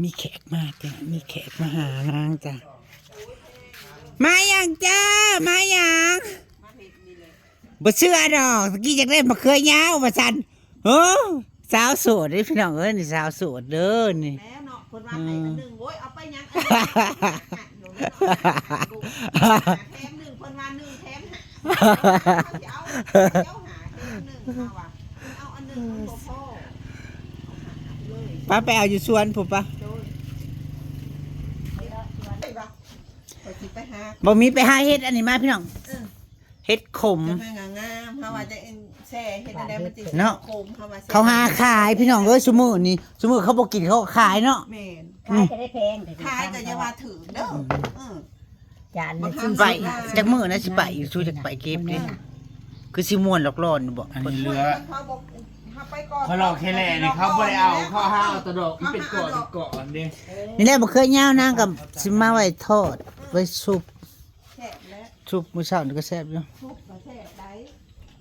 ມີແຂກມາຈ້າ ມີແຂກມາຫານາງຈ້າ. ມາຫຍັງຈ້າ ມາຫຍັງ? ບໍ່ເຊື່ອດອກ ຕະກີ້ຢາກໄດ້ມະເຂືອຍາວວ່າຊັ້ນ. ໂອ້ ສາວໂສດເດ້ພີ່ນ້ອງເອີຍ ນີ້ສາວໂສດເດີນີ້. ແລ້ວເນາະ ເພິ່ນວ່າໃຫ້ອັນໜຶ່ງ ໂອ້ຍ ເອົາໄປຫຍັງ ອັນໜຶ່ງ ແຖມໜຶ່ງ ເພິ່ນວ່າໜຶ່ງແຖມຫ້າ ເຮົາຊິເອົາ ເອົາຫ້າແຖມໜຶ່ງ ເຮົາວ່າ ເອົາອັນໜຶ່ງມັນບໍ່ພໍ ເອົາຫ້າເລີຍ. ໄປ ໄປເອົາຢູ່ສວນພຸ້ນປະ. ໂດຍ ຂ້ອຍຊິໄປຫາ ບໍ່ມີ ໄປຫາເຮັດອັນນີ້ມາພີ່ນ້ອງ. ເອີ ເຫັດຂົມ ຈະງາມໆ ເຮົາວ່າຈະແຊ່ເຮັດແນວໃດມັນຊິ ເນາະ ຂົມ ເຮົາວ່າແຊ່ ເຂົາຫາຂາຍພີ່ນ້ອງເອີຍ ຊຸມື້ນີ້ ຊຸມື້ເຂົາບໍ່ກິນເຂົາກໍຂາຍເນາະ. ແມ່ນ ຂາຍກໍໄດ້ແພງ ຂາຍກໍຢ່າວ່າຖືກເດີ. ອືມ ເອີ ຈານໜຶ່ງ ບາງຄັ້ງໄປຈັກມື້ນະ ຊິໄປຢູ່ ຊູຈັກໄປເກັບເດ້ ຄືຊິມ່ວນຫຼອກຫຼອນຢູ່ບໍ? ອັນນີ້ເຫຼືອ ເຂົາບໍ່ ເຮົາໄປກ່ອນ ເຂົາຫຼອກແຄ່ແລ້ວນີ້ ເຂົາບໍ່ໄດ້ເອົາ ເຂົາຫາເອົາແຕ່ດອກ ເຂົາເປັນກ້ອນ ເຂົາຫາເອົາດອກ ເປັນກ້ອນເດ້. ນີ້ແຫຼະ ມະເຂືອຍາວນາງກໍຊິມາໄວ້ທອດ ໄວ້ຊຸບ ແຊບແຫຼະ ຊຸບມື້ເຊົ້ານີ້ກໍແຊບຢູ່ ຊຸບກໍແຊບໄດ໋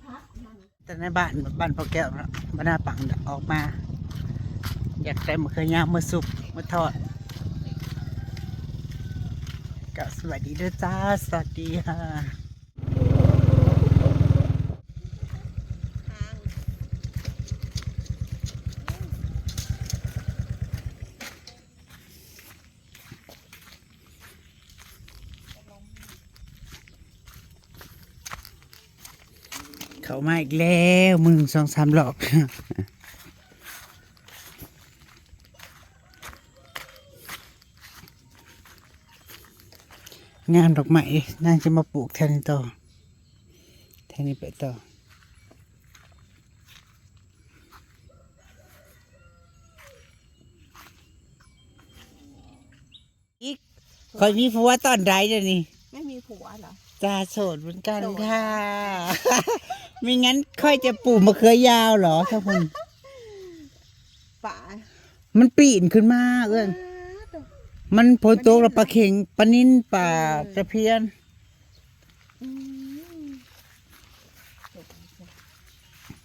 ຜັກມັນ. ແຕ່ໃນບ້ານ ບ້ານພໍ່ແກ້ວເນາະ ບ້ານນາປັງ ອອກມາ ຢາກໄດ້ມະເຂືອຍາວມາຊຸບ ມາທອດ. ກໍສະບາຍດີເດີຈ້າ ສະຫວັດດີຄ່ະ. ເຂົ້າມາອີກແລ້ວ ໜຶ່ງ ສອງ ສາມ ດອກ ງາມດອກໄມ້ ນາງຈະມາປູກແຖວນີ້ຕໍ່ ແຖວນີ້ໄປຕໍ່. ອີກ ຂ້ອຍມີຜົວຕອນໃດດຽວນີ້? ໄມ່ມີຜົວເຫຼືອ? ຈ້າ ໂສດເໝືອນກັນຄ່ະ. ມີ ມີ ມີ ມິຊັ້ນຂ້ອຍຈະປູກມະເຂືອຍາວເຫຼືອ ຖ້າພຸ້ນ ປາ ມັນປີນຂຶ້ນມາເອື້ອຍ. ປາ ມັນຝົນຕົກແລ້ວ ປາເຂັງ ປານິນ ປາ ເອີ ຕະພຽນ. ອືມ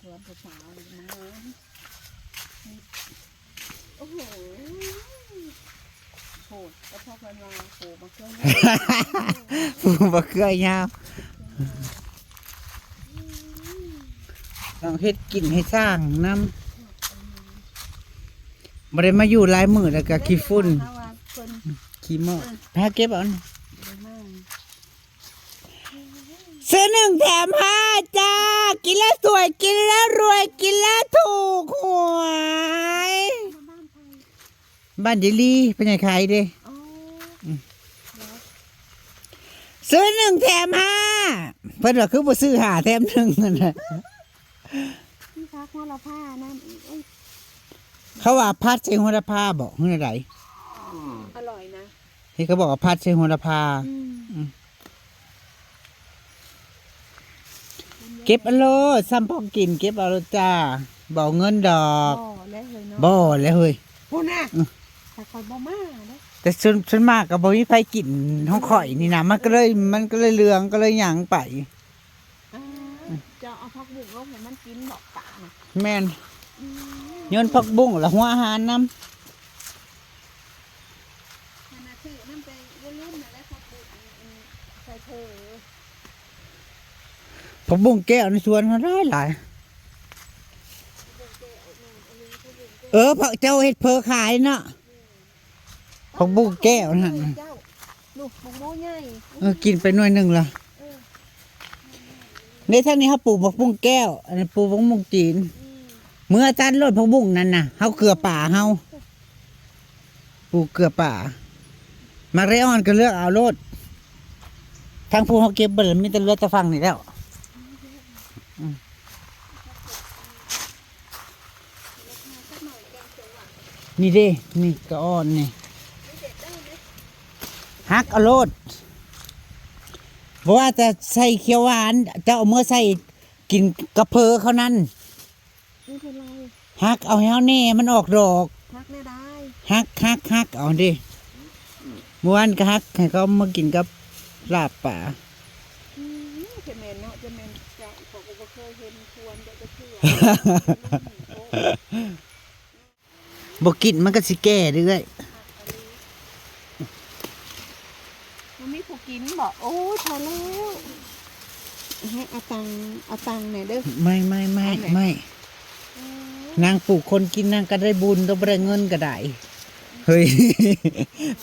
ສວນຜູ້ສາວງາມ. ໂອ້ໂຫ ໂພດ ກໍເພາະເພິ່ນວ່າປູກມະເຂືອຍາວ ປູກມະເຂືອຍາວ ອືມ ຕ້ອງເຮັດກິນໃຫ້ສ້າງນຳ. ບໍ່ໄດ້ມາຢູ່ຫຼາຍມື້ແລ້ວກໍຂີ້ຝຸ່ນ ຂີ້ໝອດ. ເອີ ໄປຫາເກັບເອົາ ໄດ້ມາ. ຊື້ໜຶ່ງແຖມຫ້າ ຈ້າ ກິນແລ້ວສວຍ ກິນແລ້ວລວຍ ກິນແລ້ວຖືກຫວຍ. ບ້ານເຈລີ ເພິ່ນໃຫ້ຂາຍເດ້. ອໍ ອືມ ຊື້ໜຶ່ງແຖມຫ້າ ເພິ່ນວ່າຄືບໍ່ຊື້ຫ້າແຖມໜຶ່ງຫັ້ນນະ. ມີຜັກໂຫລະພານຳອີກ. ເຂົາວ່າຜັດໃສ່ໂຫລະພາບໍ ຄືແນວໃດ? ອືມ ອະລ່ອຍນະ. ເຫັນເຂົາບອກວ່າຜັດໃສ່ໂຫລະພາ. ອືມ ອືມ ເກັບເອົາໂລດ ສ່ຳພໍກິນ ເກັບເອົາໂລດຈ້າ ບໍ່ເອົາເງິນດອກ. ບໍ່ແລ້ວເຮີຍເນາະ ບໍ່ແລ້ວເຮີຍ ພຸ້ນນະ. ອືມ ແຕ່ຂ້ອຍບໍ່ມາເດ້ ແຕ່ສ່ວນ ສ່ວນມາກກໍບໍ່ມີໃຜກິນຂອງຂ້ອຍນີ້ນະ ມັນກໍເລີຍ ມັນກໍເລີຍເຫຼືອງ ກໍເລີຍຫຍັງໄປ. ອ່າ ເຈົ້າເອົາຜັກບຸ້ງລົງໃຫ້ມັນກິນເບາະປານະ. ແມ່ນ ອືມ ໂຍນຜັກບຸ້ງລະຫົວອາຫານນຳ. ອັນນັ້ນ ຊື້ນຳໄປວະລຸ້ນນັ້ນແຫຼະ ຜັກບຸ້ງ ອັນ ອັນ ໃສ່ເຝີ ຜັກບຸ້ງແກ້ວໃນສວນເຮົາຫຼາຍໆ. ເອີ ເຈົ້າເຮັດເຝີຂາຍເນາະ. ຜັກບຸ້ງແກ້ວຫັ້ນ ເຈົ້າ ລູກບັກໂມໃຫຍ່. ເອີ ກິນໄປໜ່ວຍໜຶ່ງລະ. ເອີ ໃນທາງນີ້ເຮົາປູກຜັກບຸ້ງແກ້ວ ອັນນັ້ນປູກຜັກບຸ້ງຈີນ. ອືມ ເມືອຕັດໂລດຜັກບຸ້ງນັ້ນນະ ເຮົາເກືອປາເຮົາ ປູກເກືອປາ. ໝາກໄລອອນກໍເລືອກເອົາໂລດ ທາງພູເຮົາເກັບເບິດແລ້ວ ມີແຕ່ເຫຼືອແຕ່ຝັ່ງນີ້ແລ້ວ. ອືມ ນີ້ເດ້ ນີ້ກໍອ່ອນນີ້ ຫັກເອົາໂລດ ບໍ່ວ່າຈະໃສ່ຂຽວຫວານ ເຈົ້າເອົາເມືອໃສ່ກິນກັບເຝີເຂົານັ້ນ. ບໍ່ເປັນໄລ ຫັກເອົາໃຫ້ເຮົາແດ່ ມັນອອກດອກ. ຫັກແນວໃດ? ຫັກ ຫັກ ຫັກເອົາເດ້ ມື້ວານກໍຫັກໃຫ້ເຂົາມາກິນກັບລາບປາ. ອືມ ຈະແມ່ນເນາະ ຈະແມ່ນເຈົ້າ ຂ້ອຍກໍບໍ່ເຄີຍເຫັນຄວນເຈົ້າຈັກເທື່ອ. ບໍ່ກິນມັນກໍຊິແກ່ເລື້ອຍ. ໂອ້ຍ ພໍແລ້ວ ໃຫ້ເອົາຕັງ ເອົາຕັງແດ່ເດີ. ໄມ່ ໄມ່ ໄມ່ ໄມ່ ໂອ້ຍ ນາງປູກຄົນກິນ ນາງກໍໄດ້ບຸນ ຕ້ອງບໍ່ໄດ້ເງິນກໍໄດ້. ເຮີ້ຍ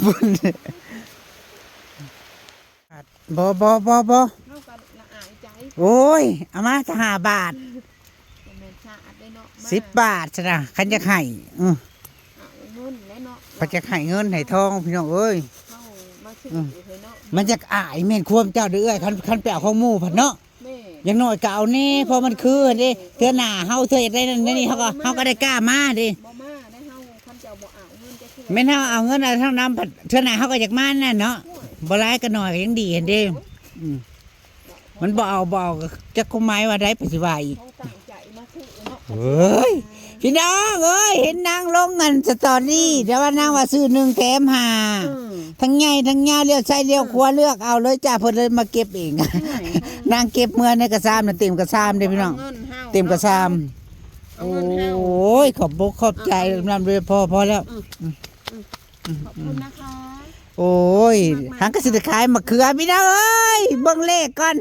ບຸນ ບໍ່ ບໍ່ ບໍ່ ບໍ່ ເຮົາກໍລະອາຍໃຈ. ໂອ້ຍ ເອົາມາຊະຫ້າບາດ. ບໍ່ແມ່ນຊາດເດ້ເນາະ ສິບບາດຊະນະ ຄັນຢາກໃຫ້. ເອີ ເອົາເງິນແຫຼະເນາະ ເພິ່ນຢາກໃຫ້ເງິນໃຫ້ທອງ ພີ່ນ້ອງເອີຍ. ເຮົາມາຊື້ ເອີ ເອີເນາະ ມັນຢາກອາຍ ແມ່ນຄວາມເຈົ້າເດີເອື້ອຍ. ຄັນ ຄັນໄປເອົາຂອງໝູ່ພັດເນາະ ແມ່ນ ຢ່າງໜ້ອຍກໍເອົາແດ່ ເອີ ເພາະມັນຄືເດ້. ເທື່ອໜ້າເຮົາ ເທື່ອເຮັດໄດ້ນັ້ນໄດ້ນີ້ ເຮົາກໍ ເຮົາກໍໄດ້ກ້າມາເດ້. ບໍ່ມາໄດ້ເຮົາ ຄັນເຈົ້າບໍ່ເອົາເງິນຈັກເທື່ອ ແມ່ນເຮົາເອົາເງິນເອົາທາງນຳ ເທື່ອໜ້າເຮົາກໍຢາກມານັ້ນເນາະ. ໂອ້ຍ ບໍ່ຫຼາຍກໍໜ້ອຍກໍຍັງດີຫັ້ນເດ້. ໂອ້ຍ ອືມ ມັນບໍ່ເອົາ ບໍ່ເອົາ ຈັກຄວາມໝາຍວ່າໃດ ເພິ່ນຊິວ່າອີກ. ເອີຍ ພີ່ນ້ອງເອີຍ ເຫັນນາງລົງອັນສະຕໍຣີ ແຕ່ວ່ານາງວ່າຊື້ໜຶ່ງແຖມຫ້າ ເອີ ທັງໃຫຍ່ທັງຍາວ ລ້ຽວຊ້າຍລ້ຽວຂວາ ເລືອກເອົາເລີຍຈ້າ ເພິ່ນເລີຍມາເກັບເອງ. ນາງເກັບເມືອໃນກະຊາມນະ ເຕັມກະຊາມເດ້ພີ່ນ້ອງ ເອົາເງິນເຮົາ ເຕັມກະຊາມ. ເອົາເງິນເຮົາ ໂອ້ຍ ຂອບອົກຂອບໃຈ ເອີ ລຳລວຍ ພໍ ພໍແລ້ວ. ອືມ ອືມ ຂອບຄຸນນະຄະ. ໂອ້ຍ ຫາກະຊິໄດ້ຂາຍມະເຂືອພີ່ນ້ອງເອີຍ. ເບິ່ງເລກກ່ອນ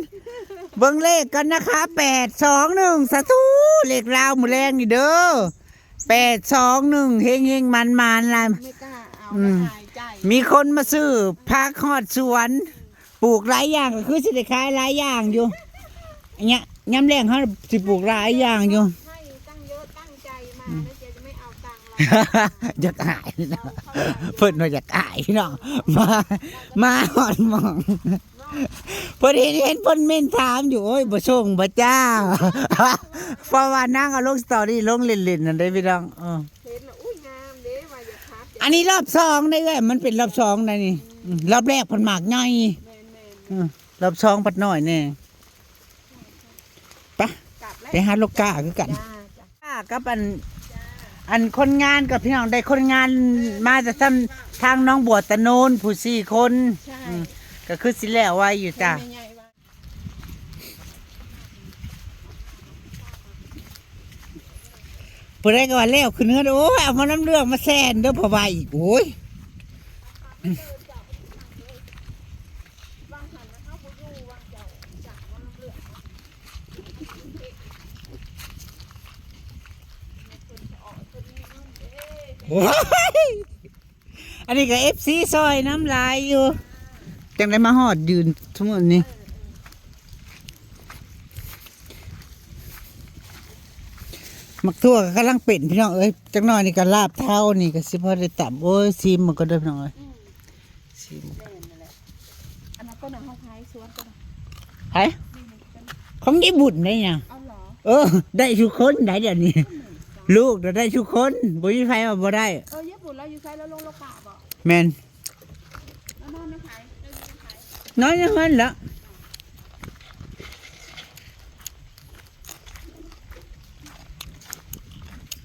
ເບິ່ງເລກກ່ອນນະຄະ ແປດສອງໜຶ່ງ ສາທຸ ເລກລາວມື້ແລງນີ້ເດີ ແປດສອງໜຶ່ງ ເຮັງໆ ໝານໆ ຫຼາຍ. ອືມ ມີຄົນມາຊື້ຜັກຮອດສວນ ປູກຫຼາຍຢ່າງ ກໍຄືຊິໄດ້ຂາຍຫຼາຍຢ່າງຢູ່. ຍາມແລງເຮົາຊິປູກຫຼາຍຢ່າງຢູ່. ໃຫ້ຕັ້ງເຍີະຕັ້ງໃຈມາ ແລ້ວຈະໄມ່ເອົາຕັງ ຢາກອາຍ ເພິ່ນວ່າຢາກອາຍພີ່ນ້ອງ ມາ ມາຮອດໝ່ອງ ເພິ່ນເຫັນ ເຫັນເພິ່ນເມັ້ນຖາມຢູ່ ໂອ້ຍ ບໍ່ສົ່ງບໍ່ຈ້າ ເພາະວ່ານາງເອົາລົງສະຕໍຣີ ລົງຫຼິ້ນໆ ນັ້ນເດ້ພີ່ນ້ອງ. ເອີ ເຫັນລະ ອຸ້ຍ ງາມເດ້ ວ່າຢາກຄັດ. ອັນນີ້ລອບສອງເດ້ເອື້ອຍ ມັນເປັນລອບສອງໄດ໋ນີ້. ອືມ ອືມ ລອບແລກເພິ່ນໝາກໃຫຍ່. ແມ່ນໆ ເອີ ລອບສອງພັດນ້ອຍແດ່. ໄປ ກັບແລ້ວ ໄປຫາລູກຄ້າຄືກັນ. ຈ້າ ຈ້າ ກັບອັນ ອັນຄົນງານກັບພີ່ນ້ອງ ໄດ້ຄົນງານມາຈາກທາງ ທາງໜອງບົວຕາໂນນ ຜູ້ສີ່ຄົນ. ໃຊ່ ອືມ ກໍຄືຊິແລ້ວໄວຢູ່ຈ້າ. ຜູ້ໃດກໍວ່າແລ້ວຂຶ້ນເຮືອນ ໂອ້ຍ ເອົາໝໍ້ນ້ຳເຫຼືອງມາແຊນເດີພໍ່ໃຫຍ່ອີກ ໂອ້ຍ. ໂອ້ຍ ອັນນີ້ກໍເອັຟຊີຊ່ອຍນຳຫຼາຍຢູ່ ຈັ່ງໄດ້ມາຮອດຢືນຊຸມື້ນີ້. ໝາກຖົ່ວກໍກຳລັງເປັນພີ່ນ້ອງເອີຍ ຈັກໜ້ອຍນີ້ກໍລາບເທົານີ້ກໍຊິພໍໄດ້ຕຳ. ໂອ້ຍ ຊີມມັນກໍເດີພີ່ນ້ອງເອີຍ ອືມ ຊີມ. ແມ່ນນັ້ນແຫຼະ ອັນນັ້ນກໍນະ ເຮົາຂາຍສວນກໍນະ ໃຜ? ນີ້ໆ ຂອງຍາຍບຸນໄດ໋ນະ. ເອົາເຫຼືອ? ເອີ ໄດ້ທຸກຄົນໄດ໋ດຽວນີ້ ອືມ ລູກນະໄດ້ທຸກຄົນ ບໍ່ມີໃຜວ່າບໍ່ໄດ້. ເອີ ຍາຍບຸນລາວຢູ່ໃສ? ລາວລົງໂລກາບໍ? ແມ່ນ ລາວນອນນຳໃຜ? ລາວຢູ່ນຳໃຜ? ນອນຢູ່ເຮືອນລະ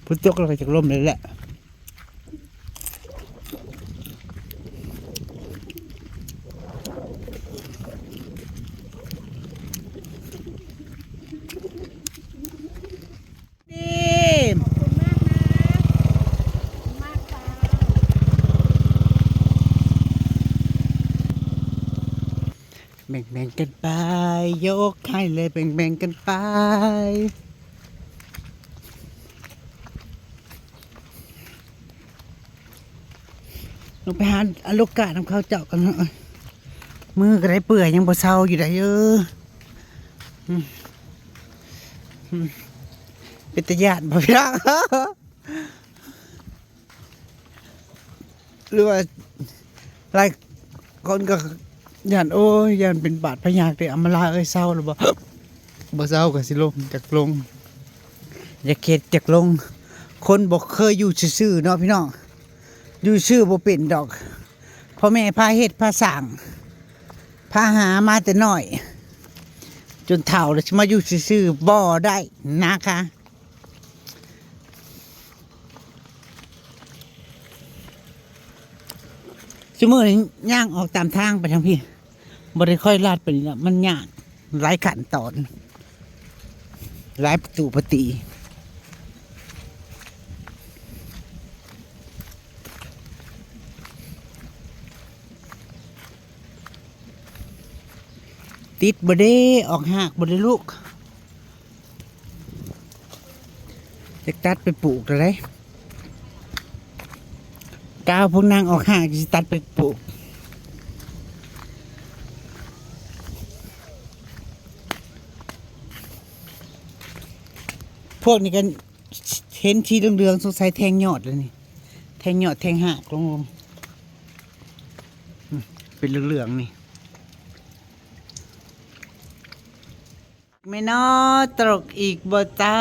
ຝົນຕົກແລ້ວກໍຈະລົມເລີຍແຫຼະ. ດີ ຂອບຄຸນມາກນະ ຂອບຄຸນມາກຈ້າ. ແບ່ງໆກັນໄປ ຍົກໃຫ້ເລີຍ ແບ່ງໆກັນໄປ. ລົງໄປຫາອາໂລການຳເຂົາເຈົ້າກ່ອນເນາະ ມືກໍໄດ້ເປື່ອຍ ຍັງບໍ່ເຊົາຢູ່ໃດ໋ເອີ. ອືມ ອືມ ເປັນຕາຢ້ານບໍ່ພີ່ນ້ອງ? ຫຼືວ່າຫຼາຍຄົນກໍຢ້ານ ໂອ້ຍ ຢ້ານເປັນບາດພະຍາດເດ້ ອຳມາລາເອີຍ ເຊົາແລ້ວບໍ່? ບໍ່ເຊົາກໍຊິລົງ ຢາກລົງ ຢາກເຮັດ ຢາກລົງ. ຄົນບໍ່ເຄີຍຢູ່ຊື່ໆເນາະພີ່ນ້ອງ ຢູ່ຊື່ບໍ່ເປັນດອກ. ພໍ່ແມ່ພາເຮັດພາສ້າງ ພາຫາມາແຕ່ນ້ອຍ ຈົນເຖົ້າແລ້ວຊິມາຢູ່ຊື່ໆບໍ່ໄດ້ນະຄະ. ຊຸມື້ນີ້ຍ່າງອອກຕາມທາງໄປທາງພີ້ ບໍ່ໄດ້ຄ່ອຍລາດໄປນີ້ລະ ມັນຍາກ ຫຼາຍຂັ້ນຕອນ ຫຼາຍປະຕູປະຕີ. ຕິດບໍ່ເດ້? ອອກຮາກບໍ່ເດ້ລູກ? ຢາກຕັດໄປປູກແລ້ວເດ້. ກ້າວພວກນາງອອກຮາກ ຊິຕັດໄປປູກ. ພວກນີ້ກໍເຫັນສີເຫຼືອງໆ ສົງໄສແທງຍອດແລ້ວນີ້ ແທງຍອດແທງຮາກລົງ ອືມ ເປັນເຫຼືອງໆນີ້. ແມ່ນອ ຕົກອີກບໍ່ຈ້າ?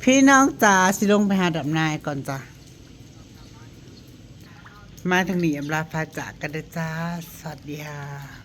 ພີ່ນ້ອງຈ໋າ ຊິລົງໄປຫາດອກນາຍກ່ອນຈ້າ. ມາທາງນີ້ອຳລາພາຈາກກັນເດີຈ້າ. ສະຫວັດດີຄ່າ.